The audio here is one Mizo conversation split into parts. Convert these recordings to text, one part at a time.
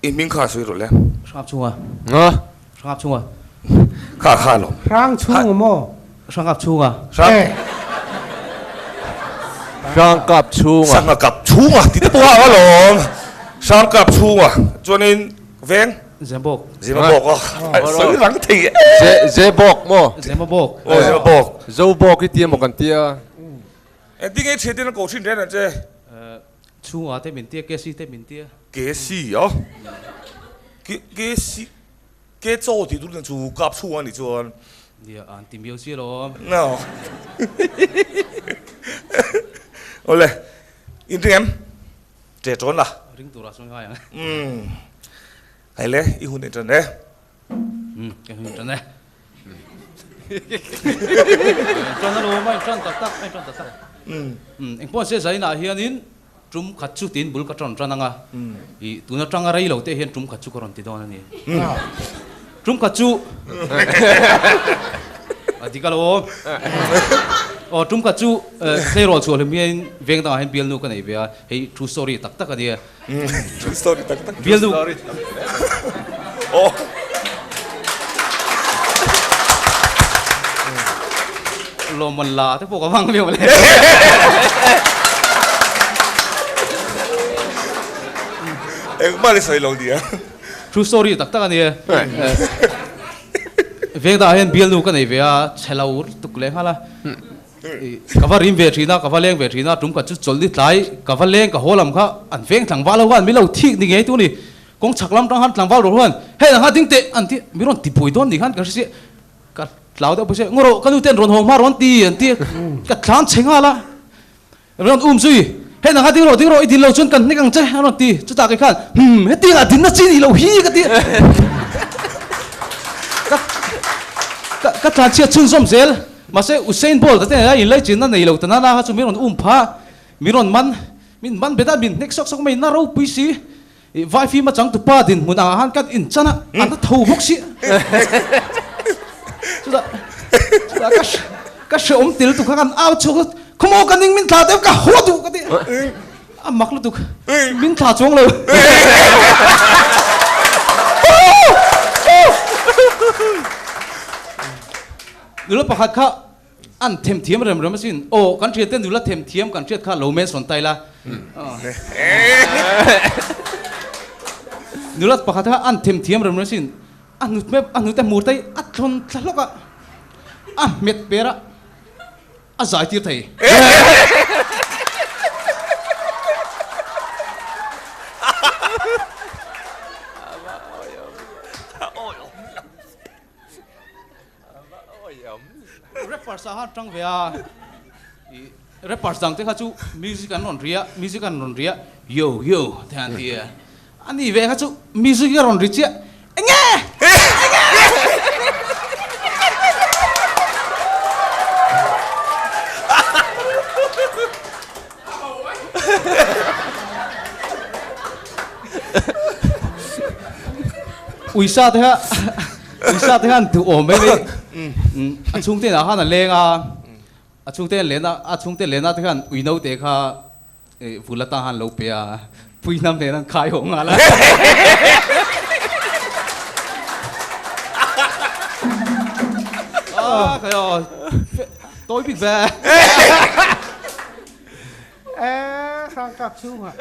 I hming kha sawi rawh le. Hrangap chhunga. Hrangap chhunga. Kha kha alawm. Hrang chhunga maw? Hrangap chhunga. Hrang. Hrangkap chhunga. Sangha kap chhunga ti te pawh a alawm. Hrangkap chhunga chuanin veng. Zemabawk. Zemabawk a. Sawi rang thei e. Ze Zebawk maw? Zemabawk. Aw Zemabawk. Zobawk hi tia maw kan tia. Engtin nge i thianten an ko thin reng ang che? Chhunga te min tia, KC te min tia. KC a? KC Ke chaw tih tur chu kap chhung a nih chuan. Nia, an ti miau si alawm. No. Awle, in ring em? Che tawn la. Ring turah chuan ngai ang. Umm. Hei le, i hun in tan e. Umm, ka hun in tan e. Tan alawm a, in tan tak tak, a in tan tak tak. Umm. Engpawh se zainah hianin Tum khat chu tiin bul ka ṭawn ṭan ang a, i tun aṭanga rei lo te hian tum khat chu ka rawn ti dawn a ni. Tum khat chu a dik alo. Aw tum khat chu tleirawl chhuah hlim hian veng dangah hian bialnu ka nei ve a, hei true story tak tak a nia. True story tak tak. Bialnu. Aw. Lawmman la te pawh ka vang viau le. Engmah ni sawi lo nia. True story tak tak a nia. Veng dah hian bialnu ka nei ve a, chhe lo tuk leh nghal a. Ka va rim ve thin a, ka va leng ve thin a, tum khat chu chawlhni tlai ka va leng ka haw lam kha an veng tlangval ho khan min lo thik ni ngei tu ni. Kawng chhak lam tang khan tlangval rawh huan hei ang kha ding teh an ti, mi rawn ti buai dawn ni khan ka hre si, ka tlau deuh pawh si, ngaw rawh ka nu ten rawn haw hma rawn ti an ti, ka thlan chhe nghal a, rawn um zui, hei ang kha ding rawh ding rawh i din lo chuan kan hnek ang che an rawn ti, chutah kei khan hmm hetiang ah dinna chi nih loh hi ka ti, ka ka ka tlan chhiat chhunzawm zel, mahse Usain Bolt a te nen a inlaichinna nei lo ta nana kha chu min rawn um pha, min rawn man, min man bet a min hnek sawk sawk mai, na ropui si. I vai fim a changtupa dinhmun angah khan kan inchan a, an a tho bawk si. Chutah chutah ka ka hreawm tel tuk kha kan au chhuak a, khawmaw ka ning min thla deuh ka haw duh ka ti. A mak lutuk, min thla chuang lo. Nula pakhat kha An them thiam rem rem asin. Aw, kan thiante nula them thiam kan hriat kha lo mention ta ila. Nula pakhat kha an them thiam rem rem asin. A hnut mep, a hnute hmur te hi a thlawn thla hlawk a, a hmet per a, a zai tir thei. Rappers ah khan tang ve a, i rappers dang te kha chu music an rawn ri a, music an rawn ri a, yo yo te han ti a, a ni ve kha chu music a rawn ri chiah, enge enge. Uisa te kha Uisa te khan duh awm mai mai a chhungte inah khan a leng a, a chhungte an len a, a chhungte len a te khan ui naute kha vul atan khan lo pe a, pui hnam nen an khai haw nghal a. A khai aw, tawi bik ve. E, hrangkap chhungah.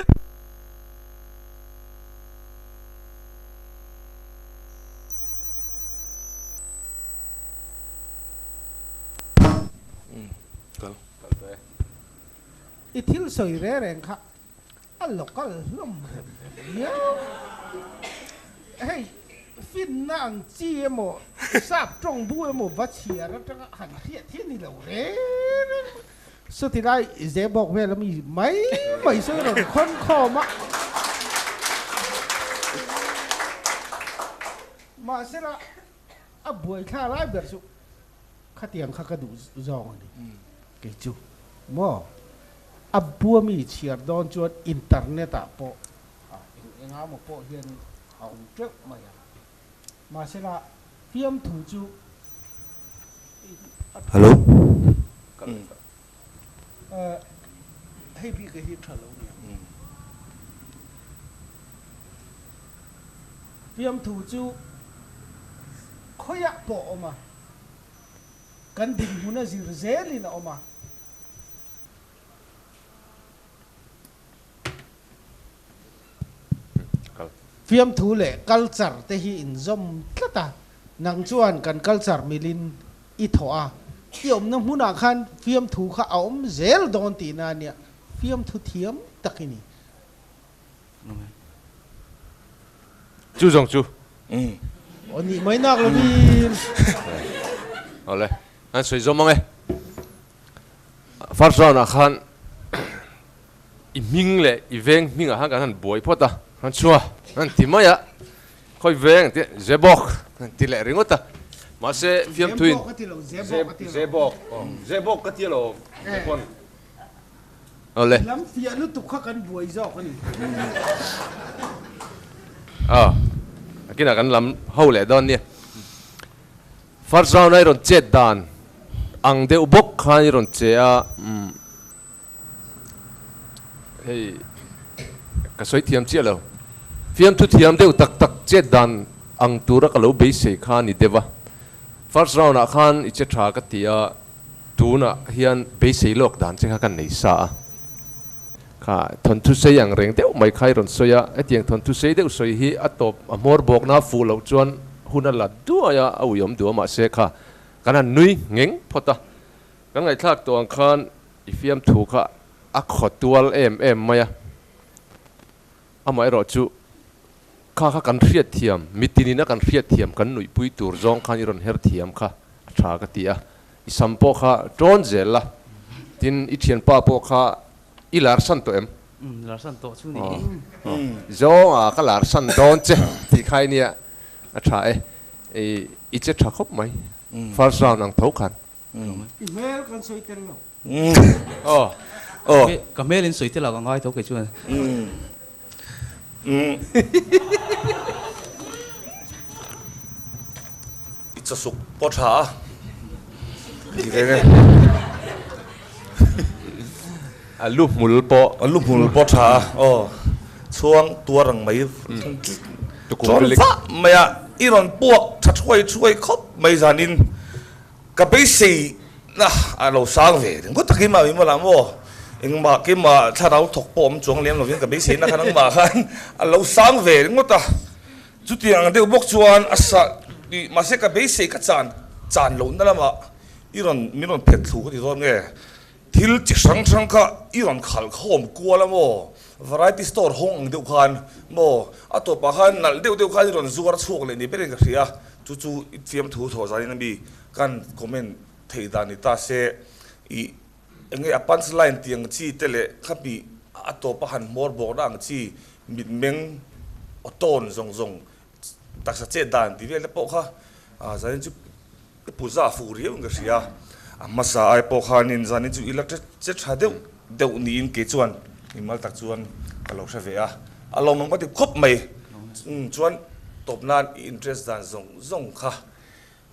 I thil sawi re reng kha a local hlawm rem rem viau. Hei finna ang chi emaw sap tawng bu emaw va chhiar atanga han hriat hi a ni lo reng reng. Chuti lai Zebawk vel ami mai mai sawi rawn khawn khawm a. Mahsela a buaithla lai ber chu khatiang kha ka duh zawng a ni kei chu maw. A bua mi chhiar dawn chuan internet ah pawh eng eng emaw pawh hian a awm teuh mai a. Mahsela fiamthu chu Hello. Hei bik hi tha lo nia. Fiamthu chu khawiah pawh a awm a, kan dinhmun a zir zelin a awm a. Fiamthu leh culture te hi inzawm tlat a, nang chuan kan culture milin i thawh a, i awmna hmunah khan fiamthu kha a awm zel dawn tihna a nia, fiamthu thiam tak i ni. Chu zawng chu. Aw nih mai nak lovin. Awle, an sawi zawm ang e. First round ah khan i hming leh i veng hming ah khan kan han buai phawt a, han chhuah han ti mai a, khawi veng tih Zebawk han ti leh ringawt a, mahse fiamthuin Zebawk Zebawk ka ti alawm Zebawk Awle. Lam fiah lutuk kha kan buai zawk a ni. Aw, nakinah kan lam ho leh dawn nia. First round a i rawn chet dan ang deuh bawk khan i rawn che a, umm hei ka sawi thiam chiah lo. Fiamthu thiam deuh tak tak chet dan ang tura ka lo beisei kha a ni deuh a. First round ah khan i che tha ka ti a, tunah hian beisei lawk dan che kha ka nei sa a. Kha thawnthu sei ang reng deuh mai kha i rawn sawi a, hetiang thawnthu sei deuh sawi hi a tawp a hmawr bawkna fuh loh chuan hun a la duai a, a uiawm duh a mahse kha kan han nui ngheng phawt a, kan ngaihthlak tawh ang khan i fiamthu kha a khaw tual em em mai a, amaherawh chu kha kha kan hriatthiam, mitinin a kan hriatthiam kan nuihpui tur zawng khan i rawn her thiam kha a tha ka ti a, i sam pawh kha tawn zel la, tin i thianpa pawh kha I lar san tawh em? Umm lar san tawh chu ni. Zawng a ka lar san dawn che tih kha i nia a tha e. I che tha khawp mai first round ang tho khan. I hmel kan sawi tel lo. Aw. Aw. Ka hmel in sawi tel a ka ngai tho kei chuan. I chawsuk pawh tha a ti ve nge. A lu hmul pawh. A lu hmul pawh tha a aw. Chhuang tuar ang mai chawn vah mai a i rawn puak tha thuai thuai khawp mai zanin ka beisei na a lo sang ve ringawt tak keimah min mawlh maw engmah keimah thlarau thawk pawh awm chuang lem lovin ka beisei na khan engmah khan a lo sang ve ringawt a. Chutiang ang deuh bawk chuan a sa tih mahse ka beisei ka chan chan lohna lamah i rawn min rawn phet thlu ka ti dawn nge? Thil chi hrang hrang kha i rawn khalh khawm kual a maw? Variety store hawng ang deuh khan maw? A tawpah khan nalh deuh deuh khan i rawn zuar chhuak leh ni berin ka hria. Chu chu i fiamthu thaw zanin a mi kan comment theih dan ni ta se i enge a punch line tih ang chi te leh khapi a tawpa han hmawr bawkna ang chi Mitmeng aw tawn zawng zawng taksa chet dan tih vel te pawh kha zanin chu i puza fuh riau in ka hria. A hmasa ai pawh khanin zanin chu i la che tha deuh deuh niin kei chuan mimal tak chuan ka lo hre ve a. A lawmawm ka ti khawp mai. Chuan tawp nan i interest dan zawng zawng kha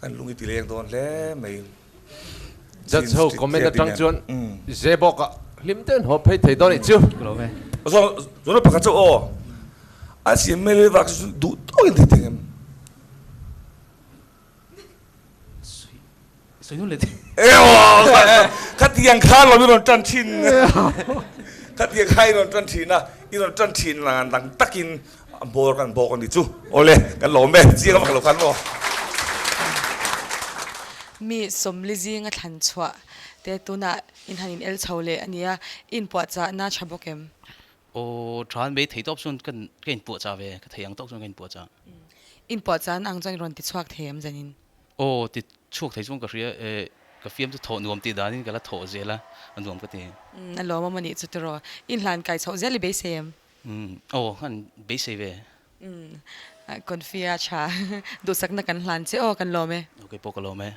kan lung i ti leng dawn hle mai. Judge ho comment atang chuan Zebawk ah hlim deuhin haw phei thei dawn ih chu. Zawhna pakhat chu aw a siam mai leh vak chu duh tawkin thei thei em? Sawi nun leh thei. Khatiang khan lo i rawn tan thin. Khatiang khan i rawn tan thin a, i rawn tan thin dang takin A hmawr kan bawk a ni chu. Awle, kan lawm e, chiang vak lo khan maw. Mi sawmli zinga thlan chhuah te tunah in han in el chho leh a nia, i inpuahchah na tha bawk em? Aw, tha an bei thei tawp chuan ka ka inpuahchah ve, ka thei ang tawk chuan ka inpuahchah. Inpuahchah na ang chuan i rawn ti chhuak thei em zanin? Aw, ti chhuak thei chuan ka hria e, ka fiam chu thawh nuam tih danin ka la thawh zel a, a nuam ka ti. A lawmawm a nih chu tiraw, i inhlan kai chhoh zel i beisei em? Umm aw han beisei ve. Umm confi a tha duhsakna kan hlan che aw kan lawm e. Ok pawh ka lawm e.